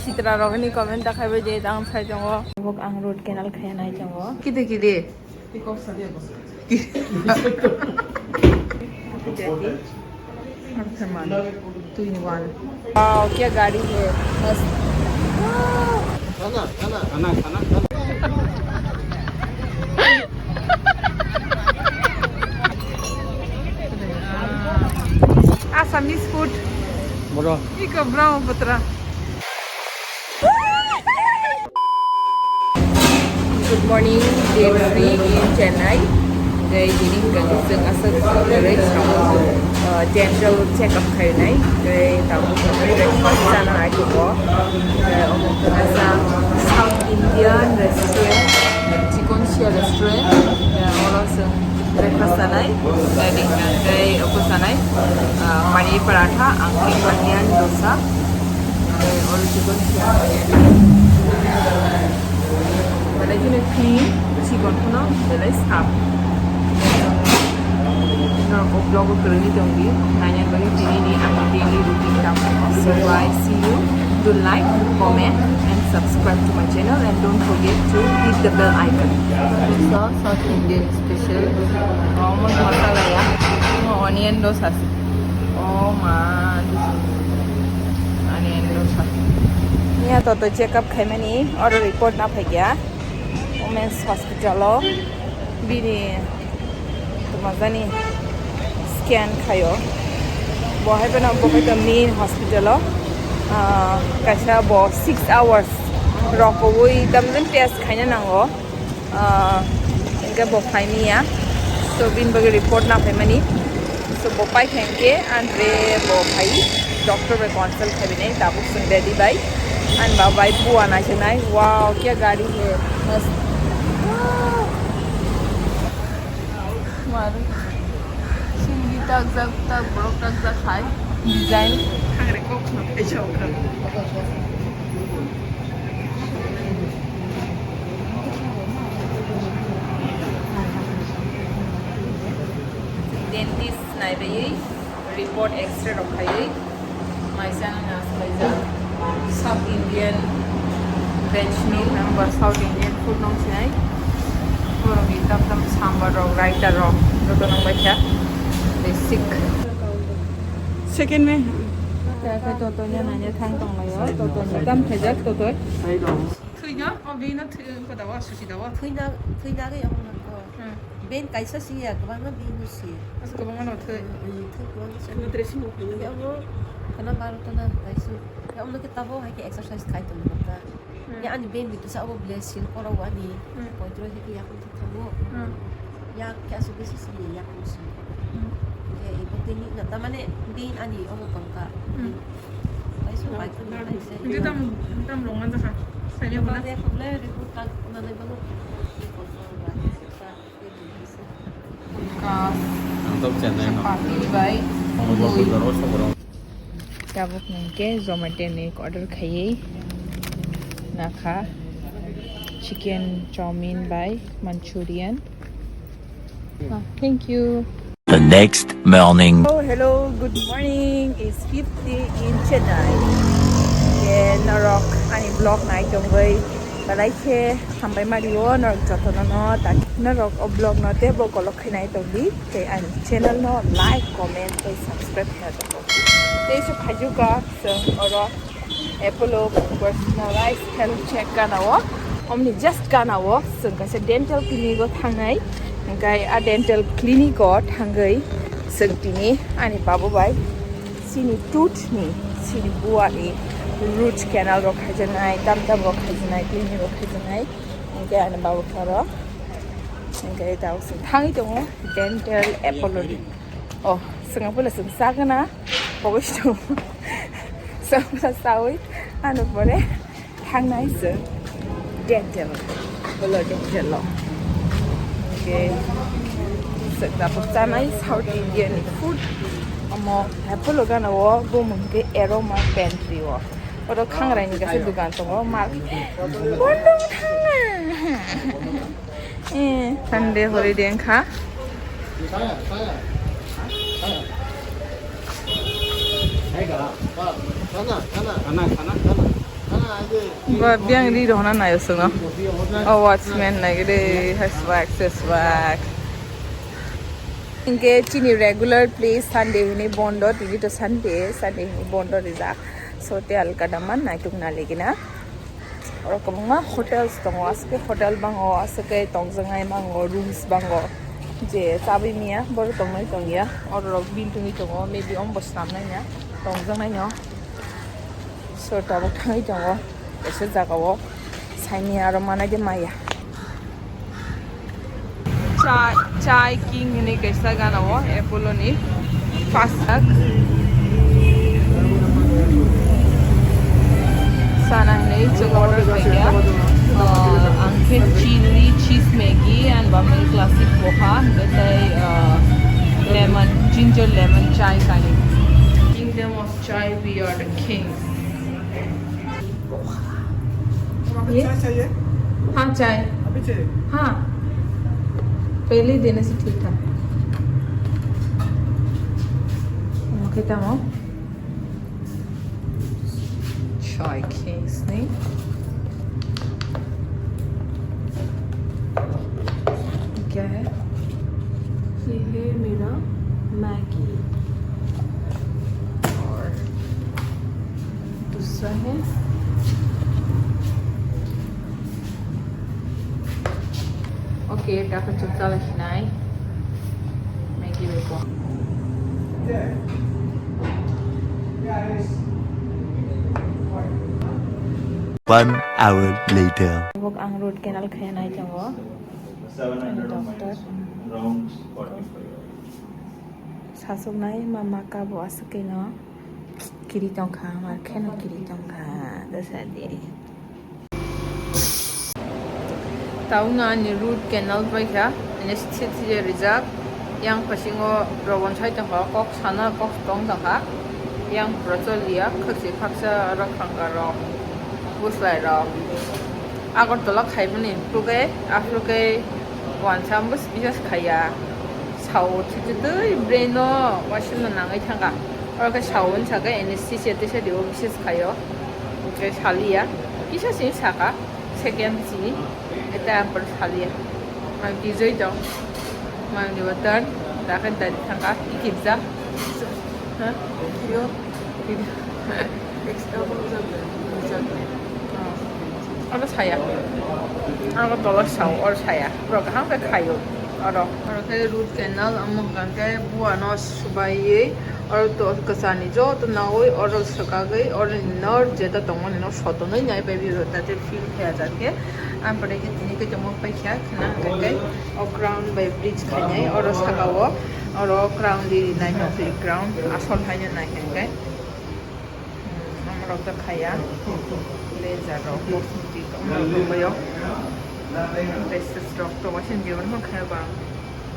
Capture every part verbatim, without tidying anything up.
Sitra rokni comment ta khaibai de tang sai tongo. Bok ang root canal khaya nai tongo. Kide kide. Two in one. Wow, kya gari hai. Mast. Assamese food. Bro. Iko Brahmaputra. Good morning, day three in Chennai. Day three in Chennai. Aswk kwrwi samo, uh, dental check up khainai. Day tabuk breakfast chana aikubo. Day omo khe kaisa South Indian restaurant, Chicken Share restaurant. Day oro chwng breakfast sanai, tei ring nang tei obo sanai, ah, paneer paratha, ang khe onion dosa, tei oro chicken. Belai kheno clean, chikon phano belai sap. Norok o vlog o kwrwngwi tongdi, naina bagwi tini ni ang daily routine tamo. So guys, see you. Do like, comment and subscribe to my channel and don't forget to hit the bell icon. This is South Indian special. Almost masala ya. Oh, onion dosa. Oh ma, this is onion dosa. Niya toto check up khaimani, oro report na phaikya. Women's Hospital o bini Tongmajani scan khaio. Bo hai phano bo hai to main hospital o, ah, kaisa bo six hours rokowui tamjani test khaina nango. Ah, hingke bo phaimia. So bini bagwi report na phaimani. So bo paikha hingke andre bo phai doctor bai consult khaibini tabuk chwng ready bai. Ani baba bai bua naisinai. Wow, kya gari hai. Mast. Wow. Sindi takjak tak borok takjak hai. Design. Hangre kok no kaisa okra. Dentist naibai. Report X-ray rok khaiwi maisa na swlaijak South Indian veg meal. Ang ba South Indian food nung sinai. Borok ni tam tam sambar rok, raita rok joto nung baikha. Basic. Second me. Kaya kaya toto nya nanya thang tong layo. Toto nya tam khaijak toto. Thwina, o bini thwi, ko dawa, susi dawa. Thwina, thwina ge yong nang ko. Hmm. Ben kaisa si ya, kwbangma bini si. Asa kwbangma no thwi. Hmm, thwi kwbangma si. Ano dressing no thwi. Ya mo, kana baro tana kaisa. Ya mo ke tabo hai ke exercise khai tong ka. Hmm. Ya ani ben bitu sa abo blessing koro wani. Hmm. Kontrol he ya ko tabo. Hmm. Ya kya su bisi si ya ko si. Hmm. Ya ibo tini na tamane ben ani omo tong ka. Hmm. Hindi tam, hindi tam rongan sa ka. Sa niya pala. Ang tok Chennai no. Chapati bai. Ang tok Chennai no. Tabuk nang ke Zomato ni order khaiwi nakha chicken chowmein bai Manchurian. Ah, thank you. The next morning. Oh, hello, good morning. It's fifth day in Chennai. Ye, norok ani vlog nai tongwi belai khe hambai mari o norok jotono no tak norok o vlog no tebo kolok khe nai tongdi tei ani channel no like, comment tei subscribe khe nai tongdi. Tei se phaijukha chwng oro Apollo personalized health check gana o, omni just gana o chwng kaisa dental clinic o thangnai. Hingkai a dental clinic o thangwi chwng tini ani babu bai chini tooth ni, chini bua ni root canal rok khaijaknai, tam tam rok khaijaknai, cleaning rok khaijaknai. Hingke ani babu kharo hingke tao chwng thangwi tongo dental Apollo ni. Oh, chwng apolo chwng chagana. Pogos to. Samsa sawi, ano pore thangnai se dental, bolo dental lo. Okay. Se tapok chanai South Indian food. Amo apolo gana o, bo mungke aroma pantry o. Oro khangraini kaisa dukan tongo, mak. Bondong thangna. Eh, Sunday holiday wngkha. Sana, sana, sana, sana, sana, sana, sana, sana, sana, Ba biang ri rohna nayo swngo. O watchman nai gede, hai swag se swag. Inke chini regular place Sunday hini bondo, tini to Sunday, Sunday hini bondo rijak. So te alkadama naituk naligina. Oro kwbangma hotels tongo, aswk hotel bango, aswk tongjaknai bango, rooms bango. Je chabwi miya, boro tongnai tongya. Oro rok building tongo, maybe ombo swnamnai ya, tongjaknai no. So tabuk thangwi tongo, kaisa jagao saini aro manai de maya. Chai, Chai King hinwi kaisa gana o Apollo ni first hak. Sana hinwi chwng order khaikha. Uh, ang khe chili cheese Maggi and Bamel classic poha, hwnkhe tei, uh, lemon, ginger lemon chai kani. Kingdom of Chai, we are the kings. ये? चाय चाहिए? हाँ, चाय। अभी चाहिए? हाँ, पहले ही देने से ठीक था। Okay, tamam. Chai Kings ni. क्या है? ये है मेरा मैगी। और दूसरा है। Okay, dapat chukcha lai sinai. Maggi bai ko. One hour later. Tabuk ang root canal khaina nai tongo. Doctor. Sasuknai mama kabo aswk khe no kiri tongkha, mar kheno kiri tongkha, dasadi. Tabukno ani root canal paikha, anesthesia rijak. Yang phasingo robon sai tongkha, kok sana kok tong tongkha. Yang procholiya, khakchi khaksa rok khangka rok, buslai rok. Agartala khaimani, phruke, aphruke wansa bwswk bisas khaiya. Sao thwitwi twi brain no waisa no nangwi thangkha. Oro khe sao wngkha khe anesthesia tisa dio bisas khaio. Hwnkhe saliya. Kisa sini saka. Second sini. Eta ang pore saliya. Ang tijoi tong. Mang ni water. Dakhe dari thangkha. Ikitjak. Ha? Yo. Extra bang jagwi, jagwi. Oro saya. Oro tolo sao, oro saya. Borok kaham khe khaio. Oro. Oro khe root canal, omo hwnkha khe buano subaiwi, oro to kwchani joto nawi, oro swkagwi, oro ni nor jeta tongmani no sotonwi nai bai biro, tate feel khaya jak khe. Ang pore khe tini khe tongma paikha khna hwnkha khe o crown bai bridge khainai, oro saka o, oro crown di rinai no, crown asol haino nai hwnkhe. Hmm, amorok ta khaya. Blazer rok, cosmetic, amorok rok bayo. Dresses rok to waisa jibon ma khaya ba.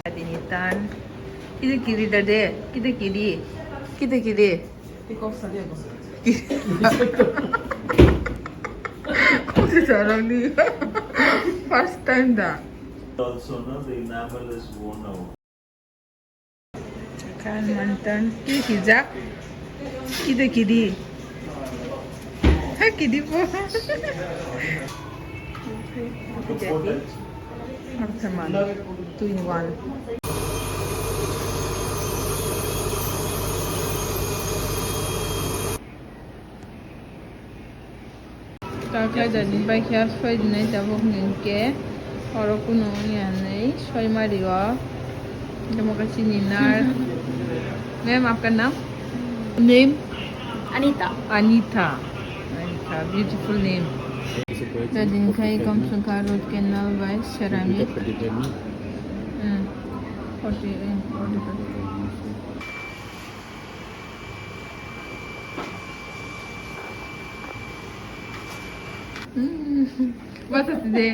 Adini tan. Kide kiri da de, kide kiri. Kide kiri. Kau tu jarang ni. First time da. Also, no, the enamel is worn out. Kan mantan ki hijak. Kide kidi. Ha kidi po. Jadi, Arthaman, two in one. Taklai jani bai khe soi dinai tabuk hwnkhe oro kunu wngya hinwi soi mari o. Tamo khe chini nar. Ma'am, aapka naam? Name? Anita. Anita. Anita, beautiful name. Jadi khai kom sungka root canal by ceramic. Hmm. Forty, eh, forty. Mm. Basa de.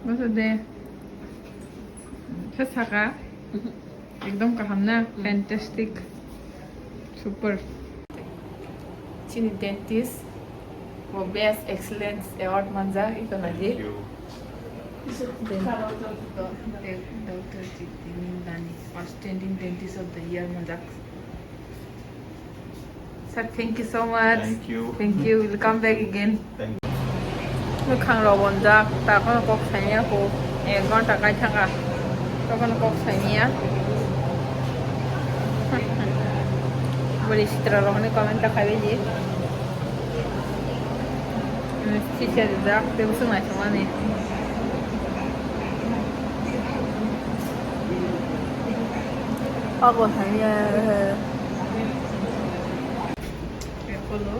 Basa de. Khe saka. Ekdom kaham na. Mm. Fantastic. Super. Chini dentist. Bo Best Excellence Award manjak, iko nadi. Thank you. Doctor Jitini Dani, Outstanding Dentist of the Year manjak. Sir, thank you so much. Thank you. Thank you. We'll come back again. Thank you. Mwkhang rok bonjak, takhwno kok saimanya kho, ek ghonta kai thangkha, tokhno kok saimanya. Bwrwi sitra rok hwnwi comment ta khaibai di. Sisa rijak, tei bwswk naisingmani. Kok bo saimanya. Apollo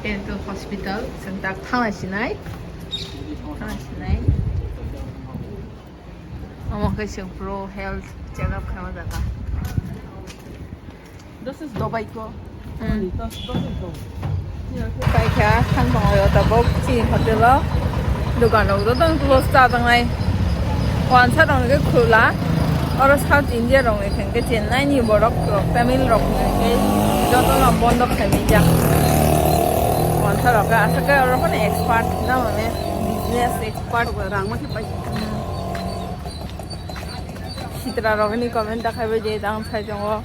Dental Hospital, chwng tak thangna sinai. Thangna sinai. Omo khe chwng pro health check up khaima jaga. This is Dubai ko. Hmm. Paikha, thang tongo tabuk chini hotel o. Dokan rok joto close ta tongnai. Wansa rok hwnkhe khula. Oro South India rok ni hwnkhe Chennai ni borok rok, Tamil rok ni hwnkhe joto no bondo khaimijak. Wansa rok khe aswk khe oro phano expert na mane business expert. Rang ma khe pai. Sitra rok ni comment ta khaibai je tang sai tongo.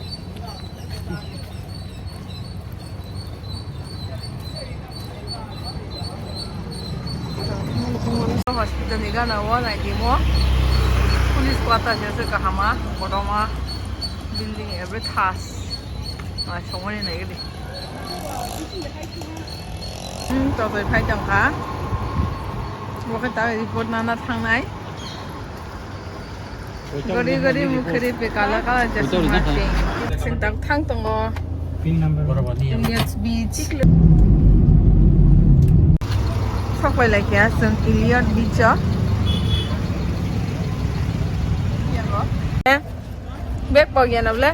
Hospital ni gana o nai di mo. Police quarter se se kahama, kotorma building every thas. Nai songmani nai gidi. Hmm, to bai phai tong kha. Bo khe ta report nana thangnai. Gori gori mukhari pe kala kala chasma cheng. Sintak thang tongo. Pin number. Ilyas Beach. Sok pai lai kya, chwng Ilyas Beach o. Eh, bag pok ya na ble.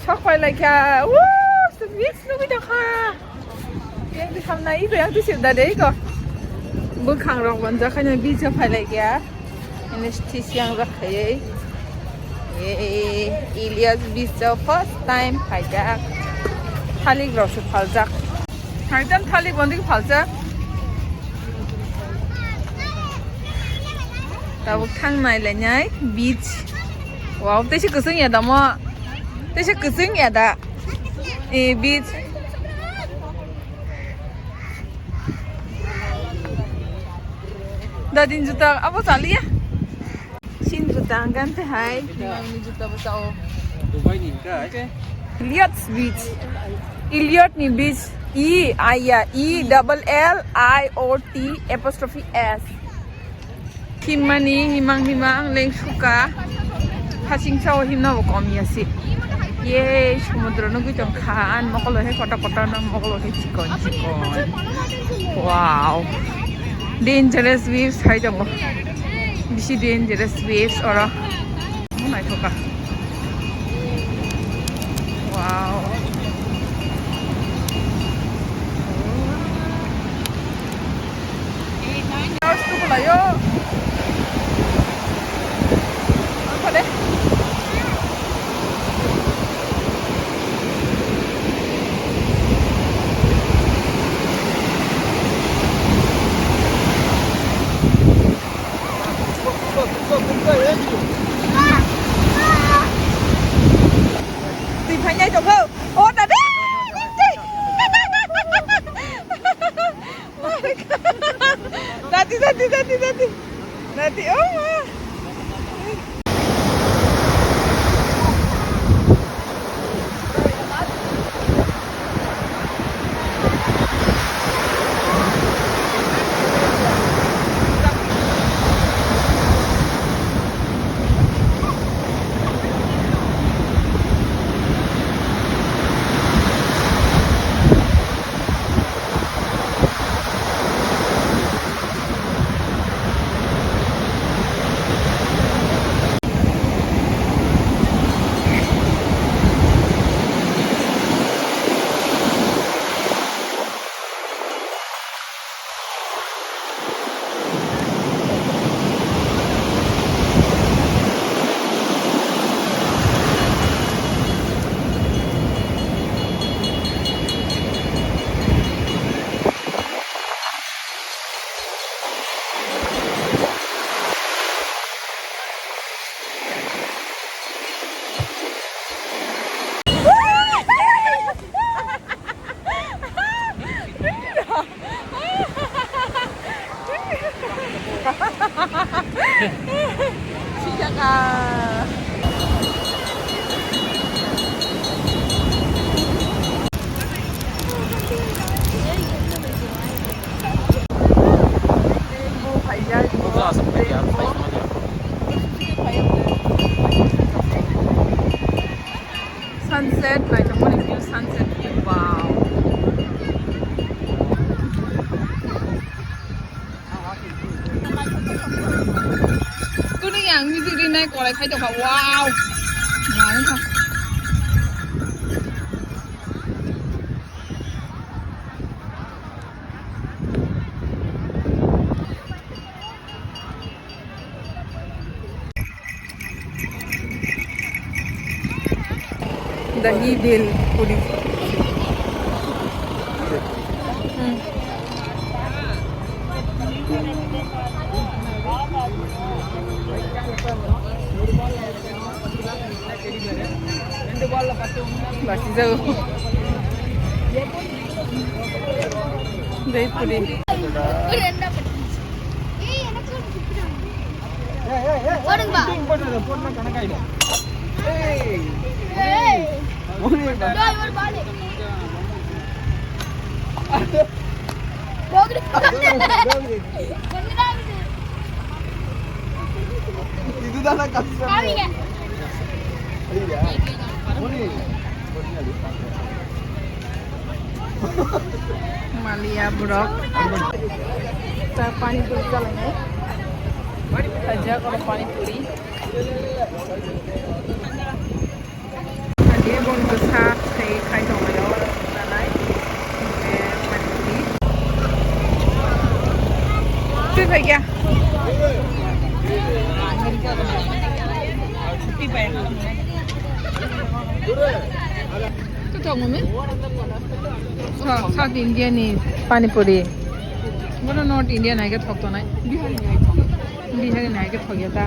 Sok pai lai kya. Woo, chwng beach nugwi tong kha. Yang di hamna iko, yang di sip da de iko. Bwkhang rok bonjak khaina beach o phai lai kya. Anesthesia yang jak khaiwi. Yay, Ilyas Beach o first time phaijak. Thalik rok se phaljak. Phaijak thalik bondi phaljak. Tabuk thang nai lai nai beach. Wow, tei se kwchwng ya da mo. Tei se kwchwng ya da. Eh, beach. Dadin juta abo chaliya. Sin juta hangkan te hai. Ni juta bwsa o. Dubai ni hingka. Okay. Ilyas Beach. Ilyas ni beach. E, I, ya, E double L I O T apostrophe S. Himmani himang himang leng suka. Hasing sao himna bo kom ya si. Ye, sumudro nugui tong kha. An mokolo he kotor kotor, no mokolo he chikon chikon. Wow. Dangerous waves hai tongo. Bisi dangerous waves oro. Naithoka. Wow. Twi phainai tongkho. O, dadi! Dadi, dadi, dadi, dadi. Dadi, o ma. Sijaka. Sunset, naithokmani view, sunset view, wow. Kunu yang music rinai kolai khai tongkha, wow. Nangkha. Dahi bhel puri. Hmm. Basi jago. Dahi puri. Maliya borok ta pani puri chalainai. Khaijak oro pani puri. Ani bon bwsa khai khai tonglaio, oro chanai. Twi phaikya. Twi phaikya. Twi thok mami. Sa-, South India ni pani puri. Bono North India nai khe thok tonai. Bihari nai khe thok ya ta.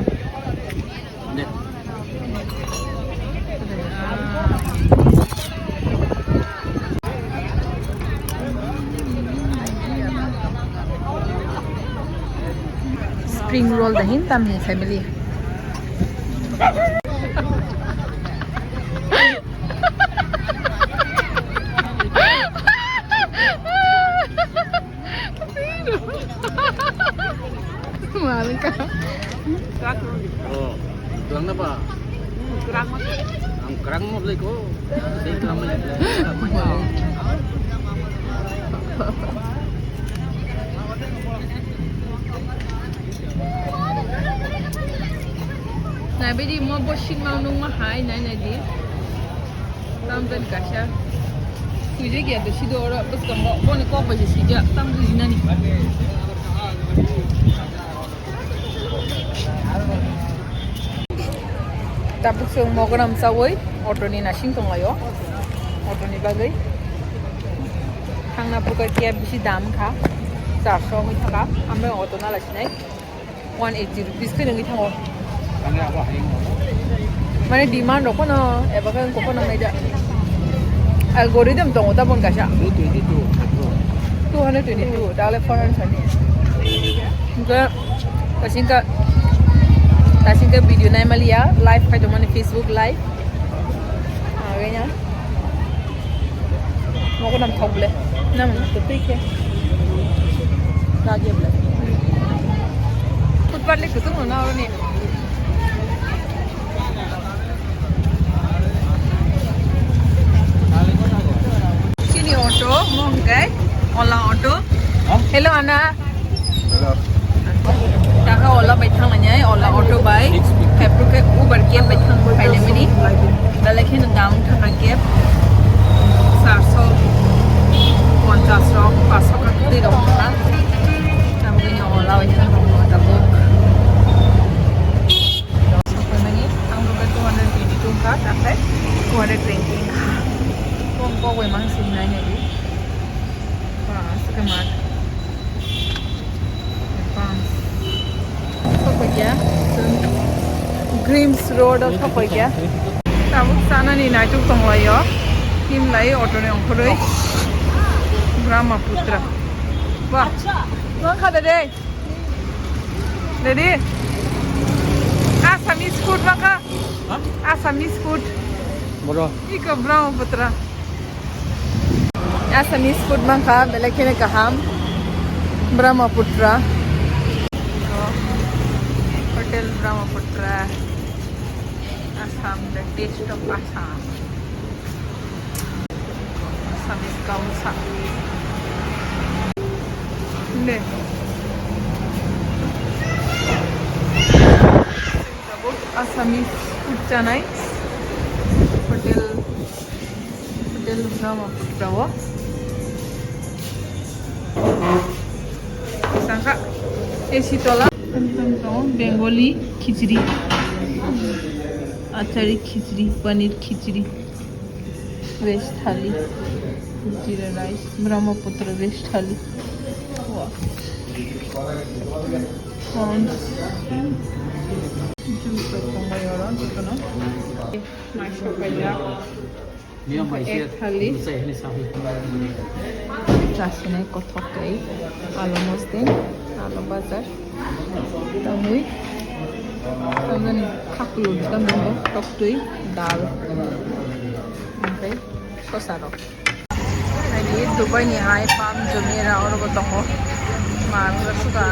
Spring roll dahin tam hi family. Malangka. Oh, kurang apa? Kurang apa? Ang kurang mo beli ko. Saya kurang mo beli. Nai bidi mo bo sing mau nung ma hai nai nai di. Tam ben kaisa. Sujak ya do sido oro bwskango boni kok bai se sujak tam bujinani. Tabuk chwng mogoram chawi auto ni nasing tonglaio. Auto ni bagwi thangna buka khe bisi dam kha. Charso wngwi thangkha. Ambai auto nalai sinai. One eighty rupees khe nungwi thango. Mane demand rok phano eba khe wngkha phano naida. Algorithm tongo tabon kaisa. Two twenty two. Two hundred twenty two, tale four hundred thirty. Hingke kasingka, kasingka video naimaliya, live khai tongmani Facebook live. Agenya. Mogo nam thok ble. Nam to tui khe. Lage ble. Footpath le kutung na ni. Chini auto, mo hwnkhe Ola auto. Hello, Ana. Hello. Taka Ola bai thanglainai, Ola auto bai. Hepro khe Uber cab bai thang phailai mani. Belai kheno dam thangkha cab. Charso ponchas rok, paso kha kwtwi rok wngkha. Tamni Ola bai thang rok tabuk. Mani ang rok two hundred twenty two wngkha, takhai two hundred twenty wngkha. Kok kok bai mang sing nai nai di. Bas, kwmar. Bas. Thokphaikya. Grims Road o thokphaikya. Tabuk chanani naituk tonglaio. Himlai auto ni ongkhorwi. Brahmaputra. Wah. Wang khada de. Ready? Assamese food maka? Hah? Assamese food. Boro. Iko Brahmaputra. Assamese food mangkha, belai kheno kaham. Brahmaputra. Hotel Brahmaputra. Assam, the taste of Assam. Assamese kamsa. Ne. Assamese food chanai. Hotel, Hotel Brahmaputra o. Sangka A C tola. Bengali khichdi. Achari khichdi, paneer khichdi. Veg thali, jeera rice, Brahmaputra veg thali. Wow. Prawns. Juice rok tongo oro, jotono. Maisok kaijak. Egg thali. Chasinai kothok tei alu mosdeng, alu bazar. Tamwi, tamjani khaklu, tamjani toktwi, dal, omohai sosa rok. Ani Dubai ni hai Palm Jumeirah oro bo tongo. Ma, oro suka.